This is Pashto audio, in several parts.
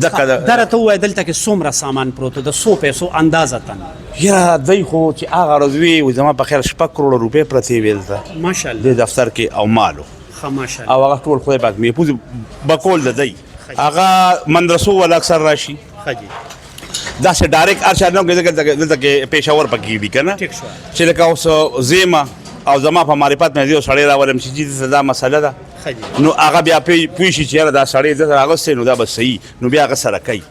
دغه دا راته ووایه، دلته کې څومره سامان پروت و، د څو پیسو اندازه تن؟ یاره دی خو چې هغه ورځ وی، زما په خیال 6 کروړه روپۍ پرتې وې دلته. ماشاءالله. د دفتر کې او مالو. ښه، ماشاءالله. او هغه ټول خدای پاک محفوظ. بقول د دی هغه مدرسو ولا اکثر راشي. ښه جی. داسې direct هر چا نه کې، دلته کې پېښور پکې دي که نه. ټیک شو. چې لکه اوس زیمه او زما په معرفت مې یو سړی راولم چې جی دا مسله ده. ښه جی. نو هغه بیا پوه شي چې یاره دا سړی دلته راغستی، نو دا به صحیح، نو بیا هغه سره کوي.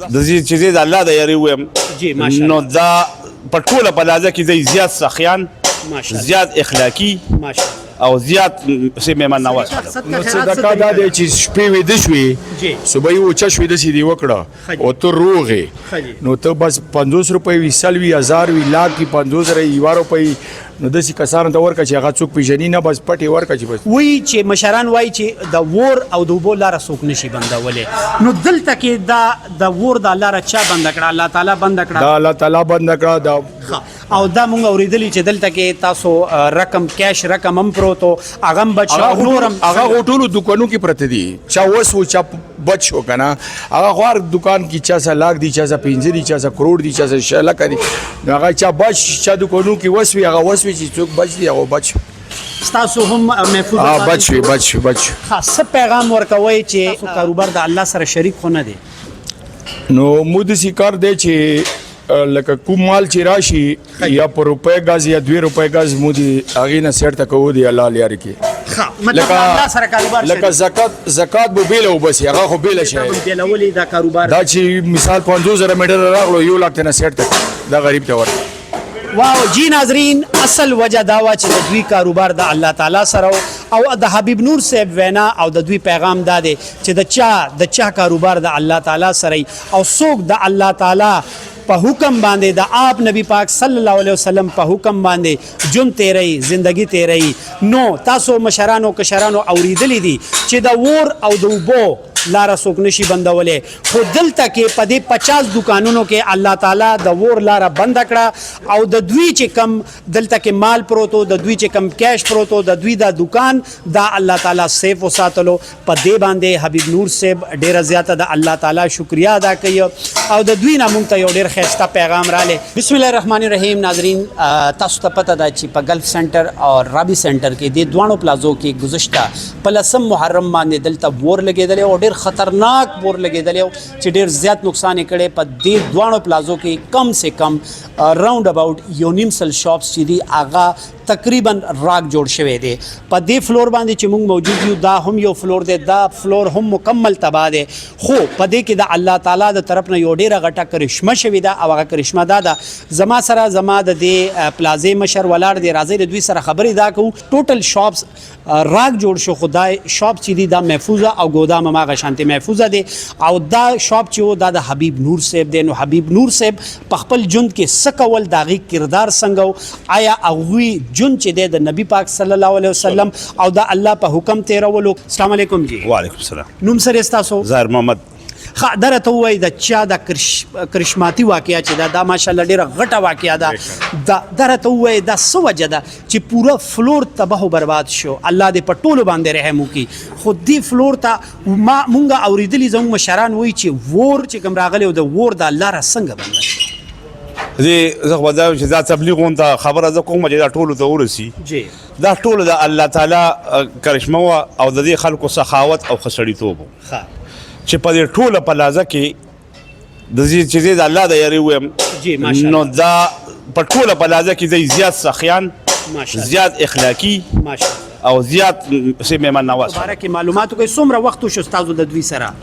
د دې چې زه د الله د یاري وایم، جی، ماشاءالله. نو دا په ټوله پلازه کې دی زیات سخیان، ماشاءالله. زیات اخلاقی ماشاءالله. او زیات سه مهمان نواز خلک. نو صدقه دا دی چې شپې ویده شوې، جی. صبح یې اوچه شوې، داسې دې وکړه او ته روغ یې، جی. نو ته بس 50 روپۍ وي، 100 وي، 1000 وي، لاک وي، 50 زره 1 روپۍ، نو داسې کسانو ته ورکړه چې هغه څوک پېژني نه، بس پټې ورکړه چې بس. وایي چې مشران وایي چې د ور او د اوبو لاره څوک نشي بندولی، نو دلته کې دا د ور د لاره چا بنده کړه؟ الله تعالی بنده کړه. دا الله تعالی بنده کړه دا. ښه، او دا مونږ اورېدلي چې دلته کې تاسو رقم، کیش رقم هم پروت و، هغه هم بچ شو او نور هم؟ هغه ټولو دکانو کې پرته دي، چا وس و، چا بچ شو که نه. هغه خو هر دکان کې چا څه لاک دي، چا څه پنځه دي، چا څه کروڑ دي، چا څه 20 لکه دي. نو هغه چا بچ، چا دکانو کې وس وي، هغه وس وي، چې څوک بچ دي هغه بچ. ستاسو هم محفوظ پاتې بچ وي. شو؟ بچ شو، بچ شو. ښه، څه پیغام ورکوئ چې تاسو کاروبار د الله سره شریک خو نه دی؟ نو مو داسې کار دی چې لکه کوم مال چې راشي، یا په روپۍ ګز یا 2 روپۍ ګز، مو دي هغې نه سیټ ته کوو دی الله لیارې کې. ښه، مطلب د الله سره کاروبار لکه شریک. زکات به بیل وبسي، هغه خو بیل شي. بیلولې دا کاروبار. دا چې مثال 50 زره میټر راغلو، 1 لاک ته نه سیټ ته دا غریب ته ورکړه. واو جی ناظرین، اصل وجه دا وه چې د دوی کاروبار د الله تعالی سره و، او د حبیب نور صاحب وینا او د دوی پیغام دا دی چې د چا کاروبار د الله تعالی سره وي او څوک د الله تعالی په حکم باندې، د آپ نبی پاک صلی الله علیه وسلم په حکم باندې ژوند تیری، زندگی تیری. نو تاسو مشرانو کشرانو اوریدلې دي چې د ور او د اوبو لاره څوک نشي بندولې، خو دلته کې په دې 50 دکانونو کې الله تعالی د ور لاره بند کړه او د دوی چې کم دلته کې مال پروتو، د دوی چې کم کیش پروتو، د دوی دا دکان دا الله تعالی safe وساتلو. په دې باندې حبیب نور صاحب ډیره زیاته د الله تعالی شکریا ادا کوي او د دوی نه مونږ ته یو ډیر ښایسته پیغام رالی. بسم الله الرحمن الرحیم. ناظرین، تاسو ته پته ده چې په ګلف سنټر او رابي سنټر کې، د دوانو پلازو کې گذشته په لسم محرم باندې دلته ور لګیدل او ډیر خطرناک ور لګیدل چې ډیر زیات نقصان یې کړی. په دې دوانو پلازو کې کم سے کم round about 1.5 shops چې دي، هغه تقریبا راک جوړ شوی دی. په دې floor باندې چې موږ موجود یو، دا هم یو floor دی، دا floor هم مکمل تباه دی، خو په دې کې د الله تعالی د طرف نه یو ډیره غټه کرشمه شوې ده او هغه کرشمه دا ده. زما سره زما د دې پلازې مشر ولاړ دی، راځي د دوی سره خبرې دا کوو. total shops راک جوړ شو، خو دا shop چې دی دا محفوظه او ګودام هغه شانتي محفوظه دی او دا shop چې و، دا د حبیب نور صاحب دی. نو حبیب نور صاحب په خپل ژوند کې څه کول، د هغې کردار څنګه و، آیا هغوی ژوند چې دی د نبی پاک صلی الله علیه وسلم او د الله په حکم تیرولو؟ السلام علیکم جی. وعلیکم السلام. نوم سره تاسو؟ ظاهر محمد. ښه، دا راته ووایي د چا د کرشماتي واقعه چې ده، دا ماشاءالله ډېره غټه واقعه ده، دا راته ووایي دا څه وجه ده چې پوره floor تباه و برباد شو؟ الله دې په ټولو باندې رحم وکړي، خو دې floor ته ما مونږ اورېدلي، زموږ مشران وایي چې ور چې کوم راغلی او د ور د لاره څنګه بنده شوه؟ دې زه خو دا چې دا تبلیغ ته خبره زه کوم چې دا ټولو ته ورسي. دا ټول د الله تعالی کرشمه وه او د دې خلکو سخاوت او خسړیتوب چې په دې ټوله پلازه کې د دې چې زه د الله د یاري وایم، جی، ماشاءالله. نو دا په ټوله پلازه کې دی زیات سخیان، ماشاءالله. زیات اخلاقی ماشاءالله. او زیات سه مهمان نواز. باره کې معلوماتو کوي، څومره وخت وشو ستاسو د دوی سره؟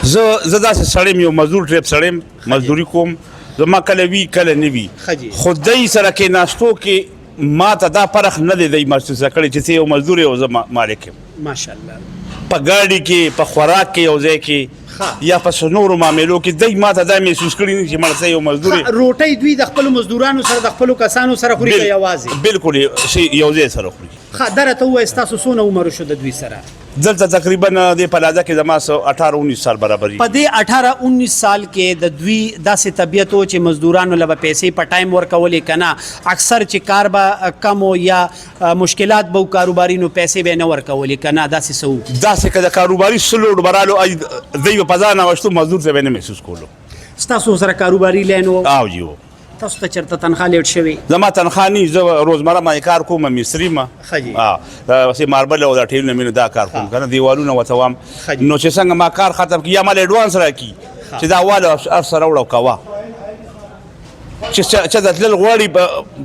زه داسې سړی یم، یو مزدور ټریپ سړی یم، مزدوري کوم، زما کله وي کله نه وي. ښه جی. خو دی سره کې ناستو کې ما ته دا فرق نه دی دی محسوسه کړی چې ته یو مزدور یې او زه مالک یم. ماشاءالله. په ګاډي کې، په خوراک کې، یو ځای کې یا په څه نورو معاملو کې دی ما ته دا محسوس کړی نه چې مړه ته یو مزدور یې. ښه، روټۍ دوی د خپلو مزدورانو سره، د خپلو کسانو سره خوري که یوازې؟ بالکل، یو ځای سره خوري. ښه، دا راته ووایه ستاسو څونه عمر شو د دوی سره؟ دلته تقریبا د پلازه کې زما څه 18 19 سال برابري. په دې 18 19 سال کې د دوی داسې طبیعت و چې مزدورانو له به پیسې په time ورکولې که نه؟ اکثر چې کار به کم و یا مشکلات به و کاروباري، نو پیسې به یې نه ورکولې که نه؟ داسې څه وو؟ داسې که د کاروباري څه load به رالو، دی به په ځان وشتو مزدور ته به نه محسوس کولو. ستاسو سره کاروباري لین وو؟ او جی وو. تاسو ته چرته تنخواه لیټ شوې؟ زما تنخواه نه، زه روزمره باندې کار کوم، مستري ما ښه جي. وسې ماربل او دا ټیلونه مې دا کار کوم کنه، دیوالونه ورته وام. ښه جي. نو چې څنګه ما کار ختم کړي یا مال اډوانس راکړي چې دا واله هر څه راوړه او کوه، چې د تلل غواړي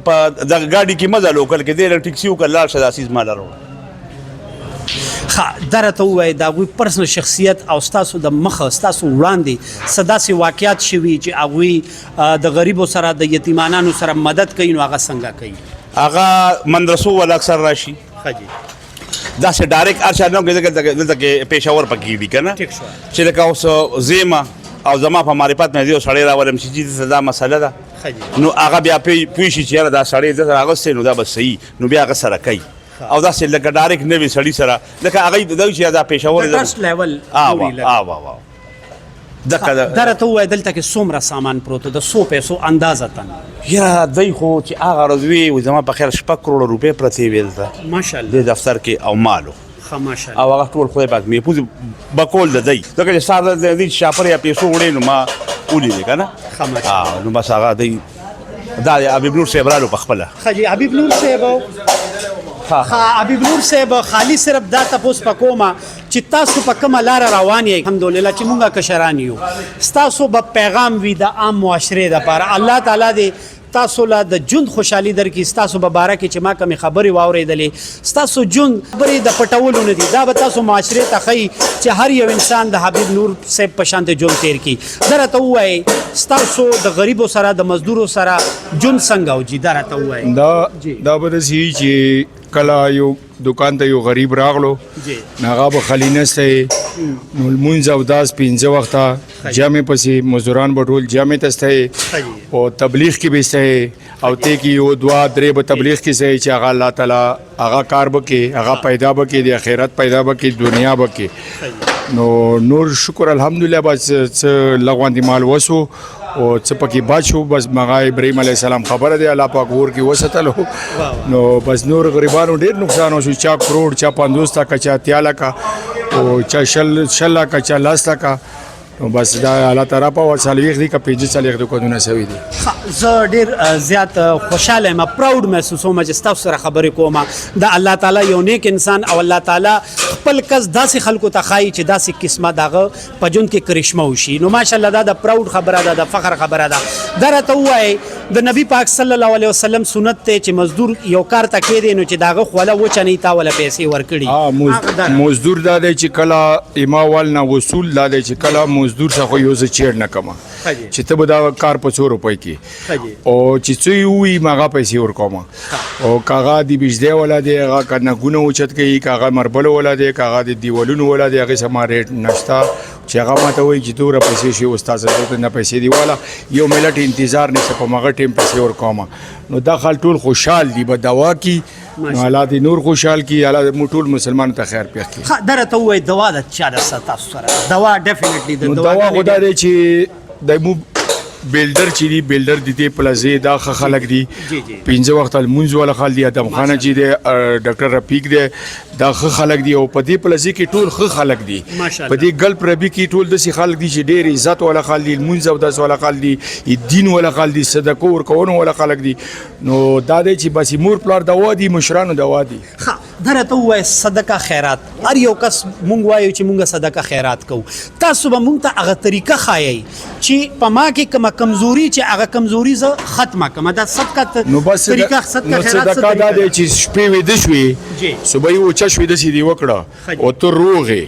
په دغه ګاډي کې مه ځه، لوکل کې دی لږ ټیکسي وکړه لاړ شه، دا څیز ما له راوړه. ښه، دا راته ووایه د هغوی پرسنل شخصیت او ستاسو د مخه ستاسو وړاندې څه داسې واقعات شوي چې هغوی د غریبو سره د یتیمانانو سره مدد کوي، نو هغه څنګه کوي؟ هغه مدرسو والا اکثر راشي. ښه جي. داسې ډایرکټ هر چا نه کوي، ځکه دلته کې پېښور پکې دي که نه، ټیک شو. چې لکه اوس زیمه او زما په معرفت مې یو سړی راولم چې جي دلته دا مسله ده، ښه جي. نو هغه بیا پوه شي چې یاره دا سړی دلته راغستی نو دا به صحیح، نو بیا هغه سره کوي. او داسې لکه ډایرکټ نوي سړي سره لکه هغه د چې دا پېښور د ټرسټ لیول پورې لږ. وا. دغه دا راته ووایه دلته کې څومره سامان پروت و، د څو پیسو اندازه تن؟ یاره دی خو چې هغه ورځ وي، زما په خیال 6 کروړه روپۍ پرتې وې دلته. ماشاءالله. دې دفتر کې او مالو. ښه، ماشاءالله. او هغه ټول خدای پاک محفوظ بکول د دی، ځکه چې سهار د دې شاپر یا پیسو وړې نو ما ولیدې که نه. ښه، ماشاءالله. نو بس هغه دی دا دی حبیب نور صاحب رالو په خپله. ښه جي، حبیب نور صاحب. ښه، حبیب نور صاحب، خالي صرف دا تپوس په کومه چې تاسو په کومه لاره روان یئ؟ الحمدلله چې مونږه کشران یو، ستاسو به پیغام وي د عام معاشرې دپاره. الله تعالی دې تاسو له د ژوند خوشحالي درکړي. ستاسو په باره کې چې ما کومې خبرې واورېدلې، ستاسو ژوند خبرې د پټولو نه دي، دا به تاسو معاشرې ته ښیي چې هر یو انسان د حبیب نور صاحب په شان د ژوند تېر کړي. دا راته ووایئ ستاسو د غریبو سره د مزدورو سره ژوند څنګه و جي؟ دا راته ووایئ. دا به داسې وي چې کله یو دکان ته یو غریب راغلو، نو هغه به خالي نستی، نو لمونځ او داس 5 وخته جامې پسې مزدوران به ټول جامې ته ستایي او تبلیغ کې به ستایي، او ته کې یو 2 3 به تبلیغ کې ستایي چې هغه الله تعالی هغه کار به کوي، هغه پیدا به کوي، د آخرت پیدا به کوي، دنیا به کوي. نو نور شکر الحمدلله بس څه لغوندې مال وسو او څه پکې بچ شو، بس مغه ابراهیم علیه السلام خبره دی، الله پاک اور کې وساتلو. نو بس نور غریبانو ډېر نقصان وشو، چا کروڑ، چا 50 لکه، چا 80 لکه، او چا شل لکه، چا 10 لکه. نو بس دا الله تعالی په وسه څلوېښت دي که پنځه څلوېښت دوکانونه سوي دي. ښه، زه ډېر زیات خوشحاله یم، پراود محسوسوم چې ستاسو سره خبرې کوم. دا الله تعالی یو نیک انسان او الله تعالی خپل کس داسې خلکو ته ښایي چې داسې قسمه د هغه په ژوند کې کرشمه وشي. نو ماشاءالله دا د پراود خبره ده، د فخر خبره ده. دا راته ووایئ د نبی پاک صلی الله علیه وسلم سنت دی چې مزدور یو کار ته کښېني نو چې د هغه خوله وچه نه وي تا وله پیسې ورکړي. هغه دا مزدور دا دی چې کله ما وال نه وصول دا دی چې کله مزدور څخه خو یو څه چیړ نه کوم چې ته به دا کار په څو روپۍ کې او چې څه یې ووایي ما هغه پیسې ورکوم. او که هغه د بجلی والا دی، هغه که نګونه اوچت کوي، که هغه مربلو والا دی، که هغه د دیوالونو والا دی، هغې سره ما ریټ نشته چې هغه ما ته وایي چې دومره پیسې شي استاد زه ته نه پیسې دی والا، یو ملت انتظار نشته، په مغه ټیم پیسې ورکوم. نو دا خلک ټول خوشحال دي، به دوا کی، نو الله دې نور خوشحال کی، الله دې موږ ټول مسلمانانو ته خیر پېښ کړي. ښه، دا راته ووایه دوا د چا ده تاسو سره؟ دوا ډیفینیټلی د نو دوا دوا خو دا دی چې د موږ بیلډر چې دي، بیلډر د دې پلازې دا ښه خلک دي، 5 وخته لمونځ والا خلک دي، ادم خانه چې دی، ډاکټر رفیق دی، دا ښه خلک دي. او په دې پلازې کې ټول ښه خلک دي. په دې ګلف ربي کې ټول داسې خلک دي چې ډېر عزت والا خلک دي، لمونځ او داس والا خلک دي، دین والا خلک دي، صدقو ورکولو والا خلک دي. نو دا دی چې بس مور پلار دوا دي، مشرانو دوا دي. ښه، دا راته ووایه صدقه خیرات، هر یو کس مونږ وایو چې مونږ صدقه خیرات کوو، تاسو به مونږ ته هغه طریقه ښایئ چې په ما کې کومه کمزوري چې هغه کمزوري زه ختمه کړم. دا صدقه نو بس طریقه صدقه نو خیرات څه صدقه دا طریقه دی ده؟ چې شپې ویده شوې، صبح یې اوچه شوې، داسې دې وکړه او ته روغ یې.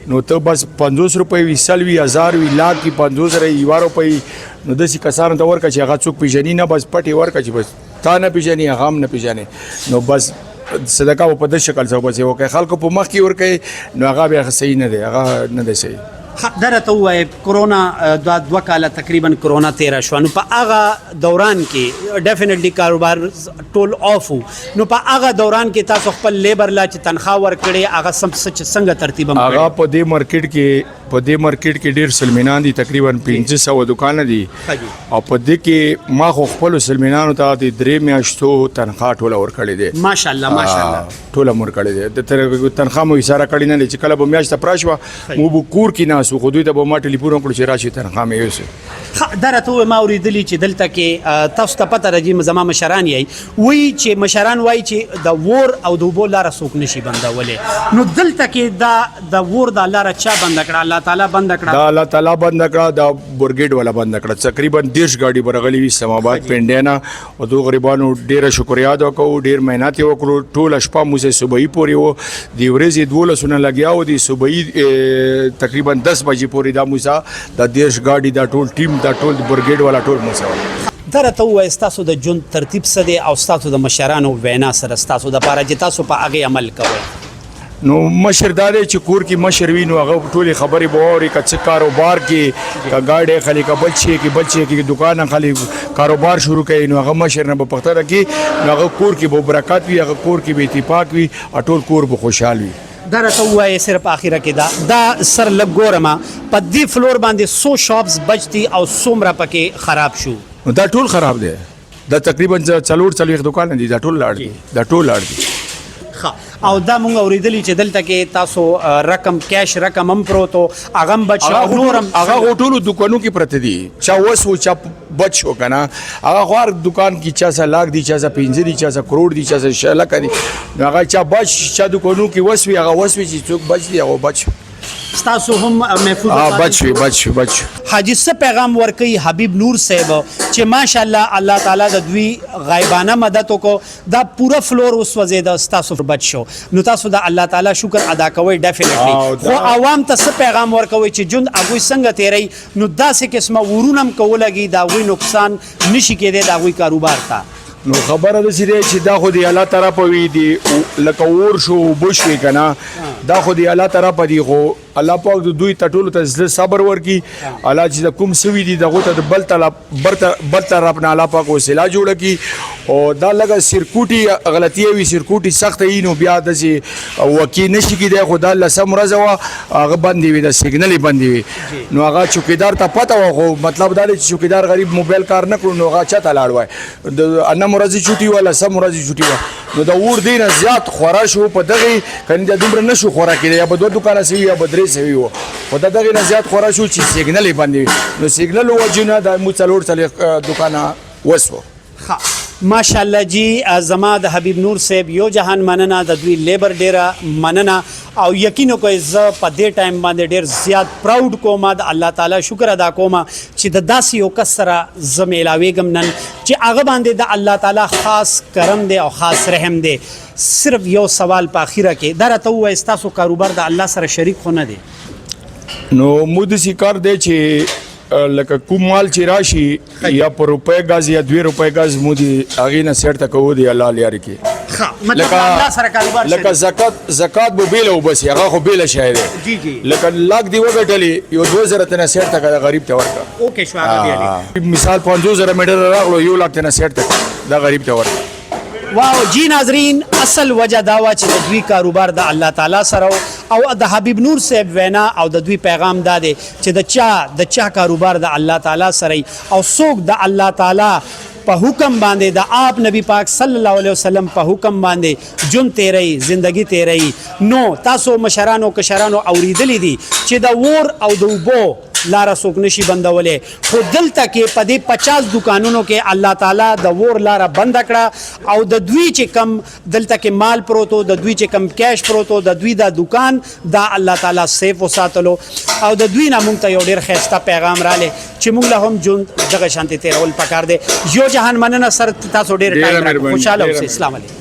نو ته بس 50 روپۍ وي، 100 وي، 1000 وي، لاک وي، 50 زره وي، یوه روپۍ وي، نو داسې کسانو ته ورکړه چې هغه څوک پېژني نه، بس پټې ورکړه چې بس تا نه پېژني، هغه هم نه پېژني. نو بس صدقه به په دې شکل سره بس یې وکړي، خلکو په مخ کې ورکوي، نو هغه بیا صحیح نه دی، هغه نه دی صحیح. ښه، دا راته ووایه کرونا، دا 2 کاله تقریباً کرونا تېره شوه، نو په هغه دوران کې ډیفینیټلی کاروبار ټول آف و، نو په هغه دوران کې تاسو خپل لیبر لا چې تنخواه ورکړې هغه سم څه چې څنګه ترتیب هم هغه کړې؟ په دې مارکیټ کې ډېر سلمینان دي، تقریباً 500 دکانه دي. او په دې کې ما خو خپلو سلمینانو ته د 3 میاشتو تنخواه ټوله ورکړې ده. ماشاءالله، ماشاءالله. ټوله مو ورکړې ده. د تنخواه مو اشاره کړې نه ده چې کله به میاشت پوره شوه، موږ به کور کې ناست ناست وو، خو دوی ته به ما ټلیفون وکړو چې راشي تنخوا مې یوسي. ښه، دا راته ووایه، ما اورېدلي چې دلته کې تاسو ته پته ده جي، زما مشران یئ، وایي چې مشران وایي چې د ور او د اوبو لاره څوک نشي بندولی، نو دلته کې دا د ور دا لاره چا بنده کړه؟ الله تعالی بنده کړه؟ دا الله تعالی بنده کړه، دا برګیډ والا بنده کړه. تقریبا 30 ګاډي برغلي وي اسلام آباد پنډې نه، او دو غریبانو ډیره شکریا ادا کوو، ډیر مهنت یې وکړو. ټوله شپه موږ صبحي پورې وو، د ورځې 12 نه لګیا وو، د صبحي تقریبا 10 بجې پورې دا موسی دا 30 ګاډي، دا ټول ټیم، دا ټول برګیډ والا ټول موسی والا. دا راته ووایه، ستاسو د ژوند ترتیب څه دی او ستاسو د مشرانو وینا سره ستاسو دپاره چې تاسو په هغې عمل کوئ؟ نو مشر دا دی چې کور کې مشر وي، نو هغه ټولې خبرې به واوري، که څه کاروبار کې، که ګاډی اخلي، که بل شي کې، بل شي کې دکان اخلي، کاروبار شروع کوي، نو هغه مشر نه به پوښتنه کوي، نو هغه کور کې به برکت وي، هغه کور کې به اتفاق وي او ټول کور به خوشحال وي. دا راته ووایه صرف اخره کې، دا دا سر لږ ګورم، په دې فلور باندې څو شاپس بچ دي او څومره پکې خراب شو؟ نو دا ټول خراب دی، دا تقریبا 44 دکان دي، دا ټول لاړ دي، دا ټول لاړ دي. ښه، او دا مونږ اورېدلي چې دلته کې تاسو رقم کیش رقم هم پروت و، هغه هم بچ شو، نور هم؟ هغه ټولو دکانو کې پرته دي، چا وس و چا بچ شو که نه، هغه خو هر دکان کې چا څه لاک دي، چا څه 5 دي، چا څه کروڑ دي، چا څه 6 لکه دي، نو هغه چا بچ، چا دکانو کې وس وي، هغه وس وي، چې څوک بچ دي هغه بچ. ستاسو هم محفوظ بچ وي، بچ بچ. حاجي څه پیغام ورکوي حبیب نور صاحب چې ماشاءالله الله تعالی د دوی غایبانه مدد وکړو، دا پوره فلور وسوځېده، ستاسو بچ شو، نو تاسو د الله تعالی شکر ادا کوئ ډیفینټلی، خو عوام ته څه پیغام ورکوئ چې ژوند هغوی څنګه تېروي، نو داسې قسمه ورونه هم که ولګي د هغوی نقصان نشي کېدی د هغوی کاروبار ته؟ نو خبره داسې دی چې دا خو د الله طرفه وي، دی لکه اور شو اوبه شوې که نه، دا خو د الله طرفه دي، خو الله پاک د دوی ته ټولو ته زړه صبر ورکړي. الله چې د کوم سوي دي دغو ته د بل طرف بل طرف نه الله پاک وسیله جوړه کړي. او دا لږه سرکوټي غلطي وي، سرکوټي سخته وي، نو بیا داسې وکي نه شي کېدی، خو دا لسم ورځ وه هغه بندې وي، د سیګنلې بندې وي، نو هغه چوکیدار ته پته وه، خو مطلب دا دی چې چوکیدار غریب موبایل کار نه کړو، نو هغه چاته لاړ وای، د انم ورځې چوټي وه، لسم ورځې چوټي وه، نو د اور دې نه زیات خورا شو په دغې، کنې دا دومره نه شو خورا کېدی، یا به 2 دکانه سوي یا به 3 سوي وو، خو د دغې نه زیات خورا شو چې سیګنل یې بندې وي، نو سیګنل وجې نه دا موږ 44 دکانه وسوه. ښه، ماشاءالله جی، زما د حبیب نور صاحب یو جهان مننه، د دوی لیبر ډیره مننه، او یقین وکړئ زه په دې ټایم باندې ډیر زیات پراود کوم، د الله تعالی شکر ادا کوم چې د داسې یو کس سره زه میلاویږم نن چې هغه باندې د الله تعالی خاص کرم دی او خاص رحم دی. صرف یو سوال په اخیره کې دا راته ووایه، ستاسو کاروبار د الله سره شریک خو نه دی؟ نو مو داسې کار دی چې لکه کوم مال چې راشي یا په روپۍ ګز یا 2 روپۍ ګز مو دي هغې نه سیټ ته کوو دی الله لیارې کې. ښه، مطلب الله سره کاروبار لکه زکات به بېله وباسي، هغه خو بېله شی دی. جی جی. لکه لاک دې وګټلې یو 2000 ته نه سیټ ته کړه، غریب ته ورکړه. اوکې شو، هغه بیا دی. مثال 50,000 میټر راغلو، 1 لاک ته نه سیټ ته کړه، دا غریب ته ورکړه. واو جی ناظرین، اصل وجه دا وه چې د دوی کاروبار د الله تعالی سره او د حبیب نور صاحب وینا او د دوی پیغام دا دی چې د چا کاروبار د الله تعالی سره او څوک د الله تعالی په حکم باندې، د آپ نبی پاک صلی الله علیه وسلم په حکم باندې ژوند تیروي، زندگی تیروي. نو تاسو مشرانو کشرانو اوریدلې دي چې د ور او د اوبو لاره څوک نشي بندولی، خو دلته کې په دې 50 دکانونو کې الله تعالی د ور لاره بنده کړه او د دوی چې کم دلته کې مال پروتو، د دوی چې کم کیش پروتو، د دوی دا دکان دا الله تعالی سیف وساتلو او د دوی نه مونږ ته یو ډیر ښایسته پیغام رالی چې مونږ له هم ژوند دغه شانتې تېرول پکار دی. یو جهان مننه سر، تاسو ډیر ټایم راکړو، خوشحاله اوسئ. السلام علیکم.